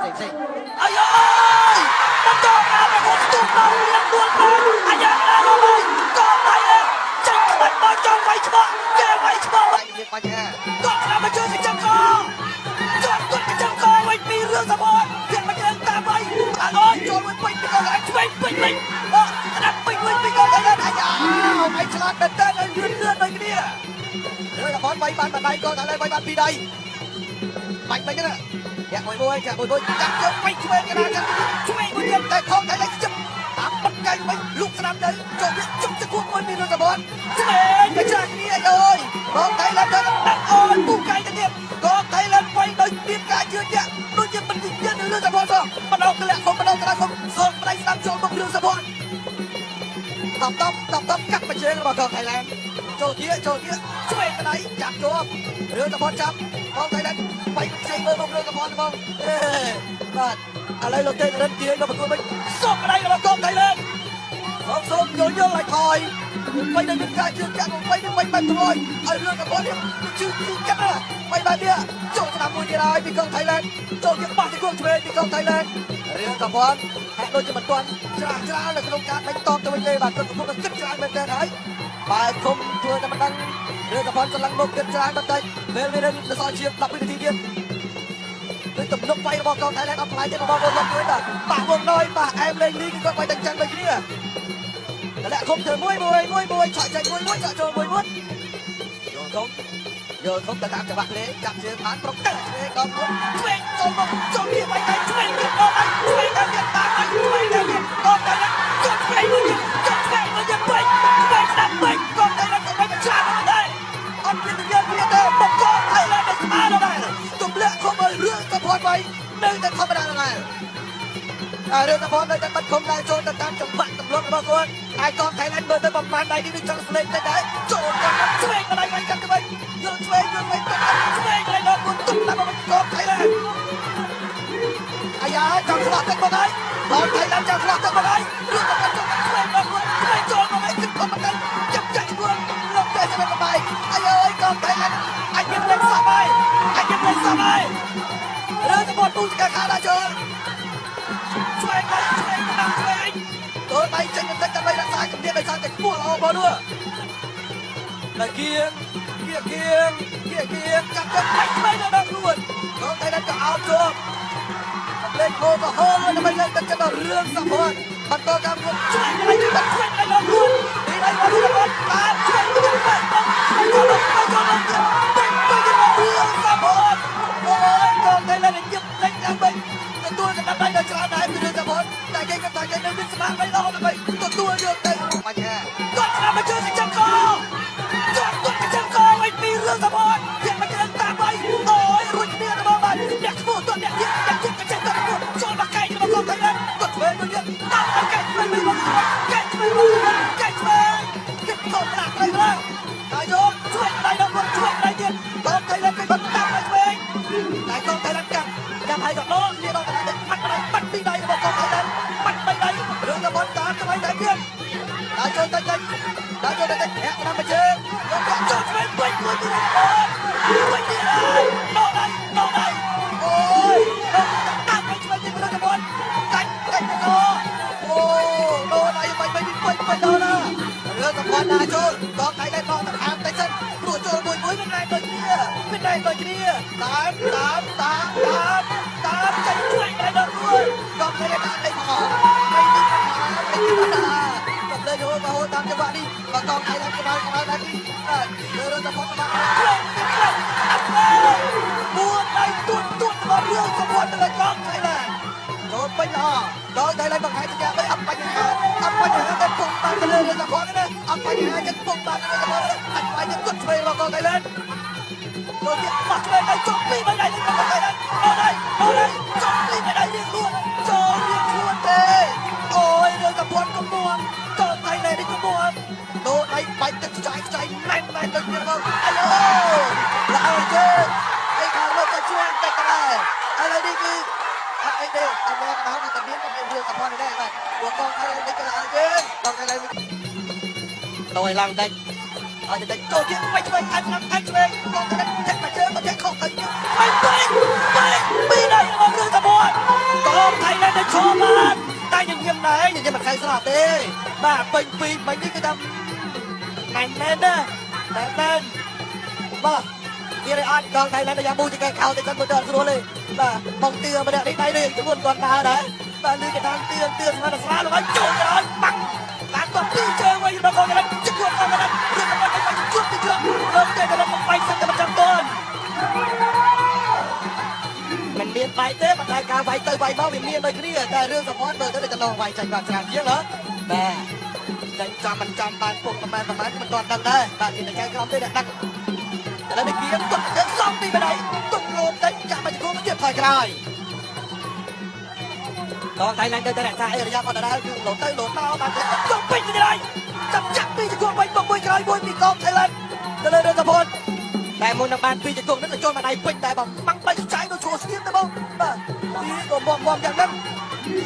សេងផ្សេង អាយអើយបន្តការប្រកួតស្ទុះដល់លៀងដួលបានអាយ៉ាឡារបាយកងថៃឡានចេញក្បាច់មកចង់វាយឆ្មក់គេវាយឆ្មក់ តែមានបញ្ហា គាត់ស្ដាប់មកជើងកញ្ចឹងកជាប់គាត់កញ្ចឹងកវិញពីរឿងសពតទៀតមកជើងតាមវាយអើយចូលមួយពេញពីកងឯងឆ្វេងពេញវិញអើស្ដាប់ពេញវិញពីកងឯង អាយ៉ាមិនឆ្លាតមែនតើឲ្យលឿនលឿនដូចគ្នារឿងរបស់វាយបានមួយដៃក៏តែវាយបានពីរដៃបាច់មិនណាយ៉ាមួយមួយចាមួយមួយចាប់ជើងពេញឆ្វេងកណាចាប់ ឆ្វេងមួយទៀត តែខំតែលេចជឹកតាមបកកែងវិញលុកស្នាមទៅចូលវាជុំទៅគួមួយពីរឿងរបស់ ឆ្វេង ទៅចាស់គ្នាអើយបងថៃឡានទៅ ដាក់អូនពូកៃទៅទៀត ក៏ថៃឡានវាយដោយមានការជឿជាក់ដូចជាមិនជឿនៅរឿងរបស់សោះបដោកលាក់គុំបដោកក្រាគុំសូមប្តីស្ដាំចូលមករឿងរបស់តបតបតបតបកាត់មកជើងរបស់កងថៃឡានចូលជាចូលជា ឆ្វេង ប្តីចាប់ជាប់រឿងរបស់ចាប់បងថៃឡានវាយខ្ចីមើលមករឿងរបស់ហ្មងអេបាទឥឡូវលោកទេរិនទាញមកប្រគល់វិញ សុកម្ដាយរបស់កងថៃឡាន សូមសូមយល់យល់ឲ្យថយវាយដោយមានការជឿជាក់វាយនឹងវាយបែបថយឲ្យរឿងរបស់នេះជឿជឿចិត្តណាវាយបែបនេះចូលស្ដាំមួយទៀតហើយពីកងថៃឡានចូលជាបោះទៅគួងឆ្វេងពីកងថៃឡានរឿងសម្ព័ន្ធហាក់ដូចជាមិនទាន់ច្រាស់ច្រាលនៅក្នុងការដេញតបទៅវិញទេបាទគាត់កំពុងតែគិតច្រើនមែនទែនហើយបើគុំធ្វើតែមិនដឹងរឿងសម្ព័ន្ធកម្លាំងមកគិតច្រើនបន្តិចពេលវានៅសល់ជាង10វិនាទីទៀតគឺទំនុកវាយរបស់កងថៃឡានអត់ផ្លាយទេបងប្អូនលោកជួយបាទប៉ះវងណយប៉ះអែមលេងលីគឺគាត់វាយតែចឹងដូចគ្នា តម្លាក់គុំធ្វើមួយមួយមួយមួយឆក់ចេញមួយមួយឆក់ចូលមួយមួយយកគុំយកគុំទៅតាមចង្វាក់លេងចាប់ជើងបានប្រកតែឆ្វេងដល់មួយ ឆ្វេង ចូលមកចូលនេះវាយតែ ឆ្វេងទៀតដល់ហើយឆ្វេងដល់ទៀតតាមហើយឆ្វេងដល់ទៀតដល់តែចុះឆ្វេងមួយទៀតចុះឆ្វេងមួយទៀតពេញឆ្វេងស្ដាប់ពេញកងថៃឡានក៏មិនឆ្លាតមកដែរ អត់មានវិញ្ញាណគ្នាទេបកកថៃឡានដល់ស្អាតដែរទម្លាក់គុំឲ្យរឿងសពតໄວនៅតែធម្មតាដែរអារឿងសពតនៅតែបាត់គុំដែរចូលទៅតាមចង្វាក់ទម្លាប់របស់គាត់ហើយកងថៃឡានមើលទៅប្រមាណដៃនេះដូចចង់ស្លេកទៅដែរចូលទៅ ឆ្វេងម្ដាយវិញ ចាំទៅវិញយកឆ្វេងយកឆ្វេងទៅ ឆ្វេងម្ដាយដល់ ទុំតាមមកកងថៃឡានអាយ៉ាចង់ឆ្លោះទឹកមកហើយបងថៃឡានចង់ឆ្លោះទឹកមកហើយរឿងទៅចង់ ឆ្វេងដល់ខ្លួនឆ្វេងចូលមក ឲ្យទឹកមកទៅចាប់ចាក់ខ្លួនលោកតែសម្រាប់បាយអាយអើយកងថៃឡានអញមានលេខសប់ហើយអញមានលេខសប់ហើយរឿងទៅពូស្កាខាដល់ចូល ឆ្វេងដល់ឆ្វេងដល់ឆ្វេង ចូលដៃចេញបន្តិចដើម្បីរក្សាជំនាញដោយសារតែខ្ពស់ល្អបងនោះតែគៀងគៀងគៀងគៀងគៀងចាប់ចាប់ បាច់ឆ្វេងដល់ខ្លួន កងថៃឡានក៏អោបជាប់លេខហូក៏ហូដើម្បីលើកទឹកចិត្តដល់រឿងសពតបន្តការប្រកួត ឆ្វេងម្ដាយដល់ឆ្វេងម្ដាយដល់ខ្លួន ទីដៃរបស់រឿង តាមឆ្វេងទៅពេញទៅចូលទៅចូលទៅពេញទៅ រឿងសពតអូយកងថៃឡានញឹកលេងឡើងវិញទទួលសម្រាប់ដៃដល់ច្រើនដែរពីរឿងសពតតែគេក៏ថាគេនៅមានស្មារតីល្អដើម្បីទទួលយកទៅបញ្ហា គាត់ស្ដាប់មកជើងកញ្ចឹងកជាប់គាត់កញ្ចឹងកវិញពីរឿងសពតទៀតមកជើងតាមហើយអូយរួចគ្នារបស់បាទអ្នកខ្ពស់ទអ្នកទៀតអ្នកទៀតកញ្ចឹងកចូលមកកែងរបស់កងថៃឡាន គាត់ធ្វើដូចនេះ តាមមកកែងឆ្វេងវិញមកកែងឆ្វេងមកកែងឆ្វេង គិតខំប្រាក់ត្រូវឡើងហើយយក ឆ្វេងដៃដល់គាត់ឆ្វេងដៃទៀត កងថៃឡានគេបន្ត តាមទៅឆ្វេង តែកងថៃឡានកាប់កាប់ហើយក៏ដកគ្នាដល់កន្លែង បាត់ដៃបាត់ពីដៃរបស់កងថៃឡានបាត់បីដៃ រឿងសពតតាមទៅវិញតែទៀតដល់ចូលទៅតិចដល់ចូលទៅតិចធាក់តាមមកជើងយកទៅ ចូលឆ្វេងវិញមួយទៀតអូយវិញទៀតហើយដកដៃដកដៃ អូយ តាមទៅឆ្វេងទៀតរឿងសពត កាច់កាច់ទៅអូដូនអីបាញ់បាញ់ពេញពេញដល់ណារឿងសម្ព័ន្ធណាចូលកងថៃได้ដកទៅខាងតិចសិនព្រោះចូលមួយមួយមិនដែរដូចគ្នា មិនដែរដូចគ្នា តាមតាមតាមតាមតាម ចេញឆ្វេងដៃដល់រួ កងថៃได้តាមអីផងមិនមានបញ្ហាមិនមានបញ្ហាកំលេចហូរមកហូរតាមចង្វាក់នេះបើកងថៃឡើងក្បាលក្បាលដែរនេះរឿងសម្ព័ន្ធក្បាល ឆ្វេងឆ្វេងអត់ឆ្វេង មួនដៃទួនទួនរបស់រឿងសម្ព័ន្ធទៅកងថៃឡានចូលពេញល្អដល់ថៃឡានបង្ហាញសញ្ញាបីអត់បញ្ហាអត់បញ្ហាតែពុំបានទៅលើរឿងសម្ព័ន្ធណាអត់បញ្ហាចិត្តពុំបានទៅលើសម្ព័ន្ធអត់បញ្ហាគាត់ឆ្វេងរបស់កងថៃឡានចូលទៀត បោះឆ្វេងដៃចុះពីបីដៃទៅកងថៃឡានដកដៃដកដៃចុះពីបីដៃរៀងខ្លួន ចូលរៀងខ្លួនទេអូយរឿងសម្ព័ន្ធកំមួងកងថៃឡាននេះកំមួងដូរដៃបាច់ទឹកខ្ចាយខ្ចាយណែនណែនទៅទៀតមកអាយអូល្អជើងឯខាងលោកក៏ជួយតិចដែរឥឡូវនេះគឺអត់អីទេអត់មែនកណ្ដោតែមានតែមានរឿងសម្ព័ន្ធនេះដែរបាទព្រោះកងថៃឡាននេះក៏ល្អជើងកងថៃឡាន ដល់ឡើងតិច ឲ្យតែចូលទៀតមិនឆ្វេងអញស្ដាប់អញឆ្វេងកងថៃឡានចាក់មកជើងមកចាក់ខុសទៅ ពេញពេញពេញពីដៃរបស់រឿងសពត សៅស្រាប់ទេបាទពេញពីរមិញនេះគឺថាណែនណែនណាណែនណែនបាទទៀតឲ្យអត់កងថៃឡែនយ៉ាងមូជាកែខោទៅគាត់មើលទៅអត់ស្រួលទេបាទបងទឿម្នាក់នេះដៃនេះចំនួនគាត់ដើរដែរបាទលឺគេតាមទឿទឿស្មាតស្រាលហើយចូលទៅហើយបាំងតាមគាត់ពីរជើងវិញរបស់កងថៃឡែនជង្គង់កងថៃឡែនរឿងរបស់ទៅជួបទៅជួបលោកទេទៅមកបាយសិនតែមិនចាំតន់មិនមានបាយទេប៉ុន្តែការវាយទៅវាយមកវាមានដូចគ្នាតែរឿងសម្ព័ន្ធមើលទៅដូចកន្លងវាយចាញ់បានច្រើនជាងហ៎បាទចាញ់ចំមិនចំបានពុកប្រហែលប្រហែលមិនទាន់ដឹងដែរបាទគេតែចៅក្រមទេអ្នកដឹងឥឡូវនេះគៀមទុកទៅសំពីម្ដាយទុកលោមតិចចាក់មកជង្គង់ទៀតថយក្រោយកងថៃឡើងទៅតែរក្សាអេរិយាបថដដែលគឺលោតទៅលោតមកបាទចុះពេញទៅហើយចាប់ចាក់ពីជង្គង់វិញមកមួយក្រោយមួយពីកងថៃឡែនទៅលើរឿងសម្ព័ន្ធតែមុននឹងបានពីជង្គង់នេះក៏ចូលមកដៃពេញតែបងបាំងបីចៃដូចឈួរស្ងៀមទៅបងបាទពីក៏បបបយ៉ាងហ្នឹង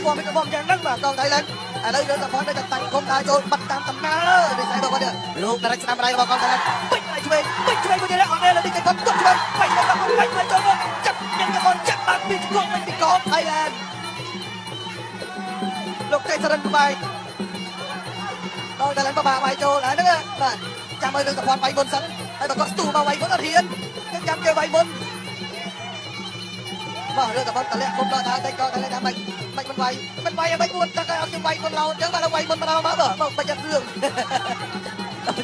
បបក៏បបយ៉ាងហ្នឹងបាទកងថៃឡែនឥឡូវរឿងសម្ព័ន្ធនៅតែតាំងគុំដើរចូលបាត់តាមដំណើរនេះស្អីបងគាត់លោកតារិចស្នាមដៃរបស់កងថៃឡែនពេញដៃឆ្វេងពេញឆ្វេងមួយទៀតអត់ទេលើនេះគេគាត់ទុកឆ្វេងពេញមកពេញមកចូលមកចាប់ញ៉ាំកូនចាប់បានពីជង្គង់វិញពីកងថៃឡែនលោកទេសរិនក្បែរដល់តែឡើងបបាវាយចូលហើយហ្នឹងបាទចាំឲ្យរឿងសម្ព័ន្ធវាយមុនសិនហើយបើគាត់ស្ទូមកវាយមុនអត់ហ៊ានយើងចាំគេវាយមុនបាទរឿងសម្ព័ន្ធតលាក់គុំដល់ថាតែកងតែថាមិនមិនមិនវាយមិនវាយមិនពួនតែឲ្យខ្ញុំវាយមុនឡោអញ្ចឹងបាទវាយមុនម្ដងមកបាទមិនចាត់រឿង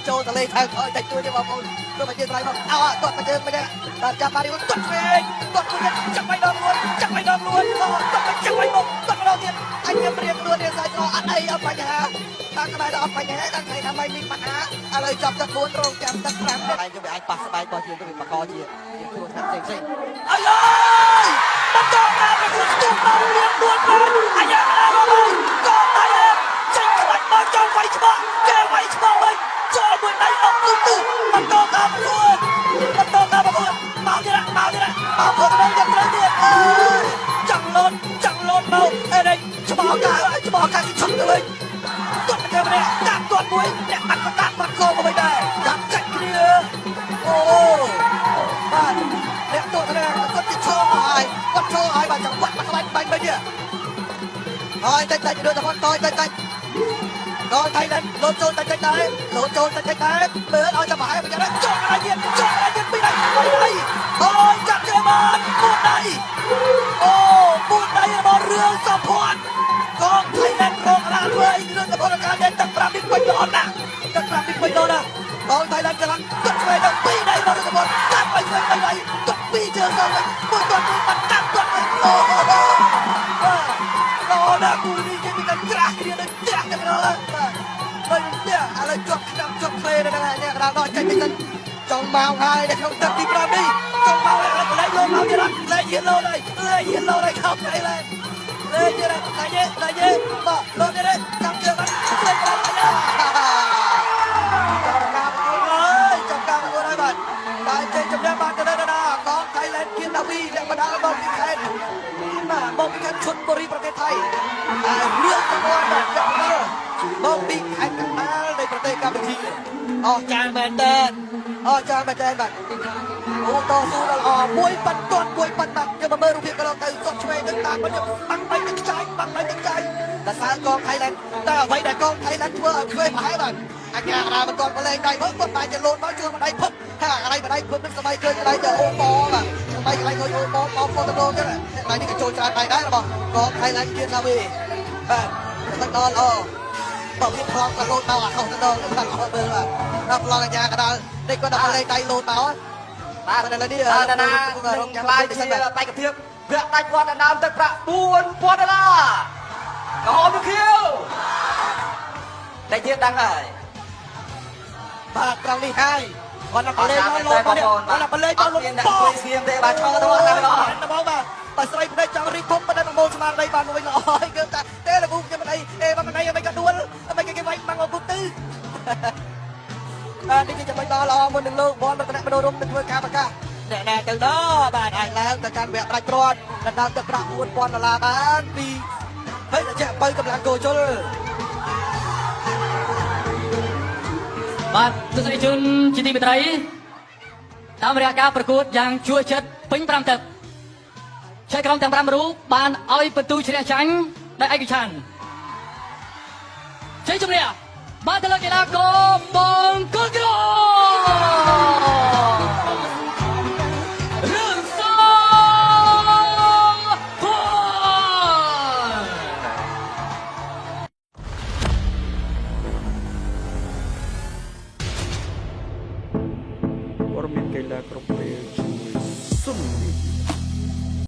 ចូលតលេថៅខតិចទួចទេបងប្អូនទៅមកយើងត្រៃមកអោទាត់មកយើងមិនដែរបាទចាប់បាននេះទាត់ឆ្វេងទាត់មួយចាប់ឲ្យដល់ខ្លួនចាប់ឲ្យដល់ខ្លួនទាត់ទៅចាប់ឲ្យមកទាត់ម្ដងទៀតអញខ្ញុំរៀងខ្លួនរៀងសាច់អត់អីអត់បញ្ហាតាមក្បែរដល់អត់បញ្ហាដល់ថ្ងៃថាមិនមានបញ្ហាឥឡូវចាប់ទឹក4រងចាំទឹក5តែយើងវាអាចប៉ះស្បែករបស់យើងទៅវាបកជាគ្រោះថ្នាក់ផ្សេងផ្សេង អាយយបន្តការប្រកួតស្ទុះមកលៀបដួលបានអាយ៉ាដល់កងថៃឡែនចេញក្បាច់មកចង់វាយច្បាក់គេវាយច្បាក់វិញចូលមួយដៃអុកទូទូបន្តការប្រកួតបន្តការប្រកួតមកទៀតមកទៀតមកគាត់ទៅយ៉ាងត្រូវទៀតអើយចង់លូនចង់លូនមកអេនេះច្បាក់កាច្បាក់កាគេឈប់ទៅវិញទាត់ទៅម្នាក់តាមទាត់មួយអ្នកបាត់ក៏តាមបាត់កមកវិញដែរចាប់ចាច់គ្នា អូបាទអ្នកទស្សនាគាត់ជាឈរហើយគាត់ឈរហើយបាទចង្វាក់មកក្បាច់បាញ់វិញនេះហើយតិចតិចដូចតែគាត់តយតិចតិចដល់ថៃឡែនលោតចូលតិចតិចដែរលោតចូលតិចតិចដែរមើលឲ្យតែប្រហែលប្រចាំ ចង់ឲ្យទៀតចង់ឲ្យទៀតពីដៃពីដៃអូយចាប់ជើងបានពួនដៃអូពួនដៃរបស់រឿងសំភ័ណ្ឌកងថៃឡែនរងអាធ្វើអីរឿងសំភ័ណ្ឌការតែទឹក5នេះពេញល្អណាស់ទឹក5នេះពេញល្អណាស់ កងថៃឡែនកម្លាំង ទឹកឆ្វេងដល់ពីដៃរបស់រឿងសំភ័ណ្ឌចាប់ឲ្យឆ្វេងពីដៃទឹកពីជើងទៅវិញមួយទាត់មួយបាត់តាមទាត់វិញអូបាទល្អណាស់គូនេះគេមានការច្រាស់គ្នាដូចច្រាស់តែម្ដង បាទហើយនេះឥឡូវជាប់ឆ្នាំជាប់ផ្លេនៅហ្នឹងហើយអ្នកកណ្ដាលដល់ចេញទៅសិនចង់មកហើយនៅក្នុងទឹកទី5នេះ ចង់មកហើយកន្លែងលោមកទៀតលេយៀនលោហើយលេយៀនលោហើយខោថៃឡែនលេយៀនហើយលេយលេយបាទលោទៀតចាំជើងបាត់លេបាត់ ចាប់ការប្រកួតហើយចាប់ការប្រកួតហើយបាទតែចេញជំនះបានទៅដល់ណាកងថៃឡែនគៀនដាវីអ្នកបណ្ដាលមកពីខេត្តបាទមកពីខេត្តឈុនបុរីប្រទេសថៃតែរឿងសម្ព័ន្ធបាទអ្នកបណ្ដាលមកពីខេត្តកណ្ដាលនៃប្រទេសកម្ពុជាអស្ចារ្យមែនតើអស្ចារ្យមែនតើបាទអូតស៊ូដល់ល្អមួយប៉ាន់ទាត់មួយប៉ាន់បាទយកមកមើលរូបភាពកន្លងទៅគាត់ឆ្វេងទៅតាមបាំងបាញ់ទៅខ្ចាយបាំងបាញ់ទៅខ្ចាយតែសើកងថៃឡែនតែអ្វីដែលកងថៃឡែនធ្វើឲ្យឆ្វេងប្រហែលបាទអញ្ញាកណ្ដាលមិនទាន់បលែងដៃមើលគាត់បែរជាលោតមកជួលម្ដាយភឹកហើយកន្លែងម្ដាយភឹកនឹងសម័យឃើញកន្លែងទៅអូប៉បាទសម័យកន្លែងឃើញអូប៉ប៉ហ្វូតូចឹងកន្លែងនេះក៏ចូលច្រើនដៃដែររបស់កងថៃឡែនគៀនសាវីបាទតែដល់ល្អបើវាប្លង់ក៏លោតមកអាខុសទៅដល់បាទអត់មើលបាទដល់ប្លង់អញ្ញាកណ្ដាលនេះគាត់ដល់បលែងដៃលោតមក បាទ បាទឥឡូវនេះ បាទណា រងចាំ នឹងខ្លាយ ទៅ ជា សិនបាទ បេក្ខភាពវគ្គដាច់វត្តដណ្ដើមទឹកប្រាក់4000ដុល្លារក្រហមឬខៀវតែទៀតដឹងហើយ បាទត្រង់នេះហើយគាត់ដល់បលែងមកលោតមកនេះគាត់ដល់បលែងមកលោត អត់មានអ្នកជួយស្ងៀមទេបាទឆោទៅអត់តែម្ដង បងបាទបើស្រីភ្នែកចង់រីកធំមិនដឹងមូលស្មារតីបានមកវិញល្អហើយគឺតែទេលោកគ្រូខ្ញុំមិនអីអេមិនអីមិនក៏ដួលមិនគេវាយបាំងមកពុតទៅបាទនេះជាចំណុចដ៏ល្អមុននឹងលោកបនរតនមនោរមនឹងធ្វើការប្រកាសអ្នកណាទៅដល់បាទអាចឡើងទៅកាន់វគ្គផ្ដាច់ព្រាត់ដណ្ដើមទឹកប្រាក់4000ដុល្លារបានពីហើយជាបើកម្លាំងគោជល បាទទស្សនិកជនជាទីមេត្រីតាមរយៈការប្រកួតយ៉ាងជក់ចិត្តពេញ5ទឹកចែកក្រុមទាំង5រូបបានឲ្យពិន្ទុឈ្នះចាញ់ដោយឯកច្ឆន្ទ ជ័យជំនះបានទៅលើកីឡាករបង្គោលក្ររឿងសភ័ណ្ឌ ព័ត៌មានកីឡាគ្រប់ពេលជាមួយសុន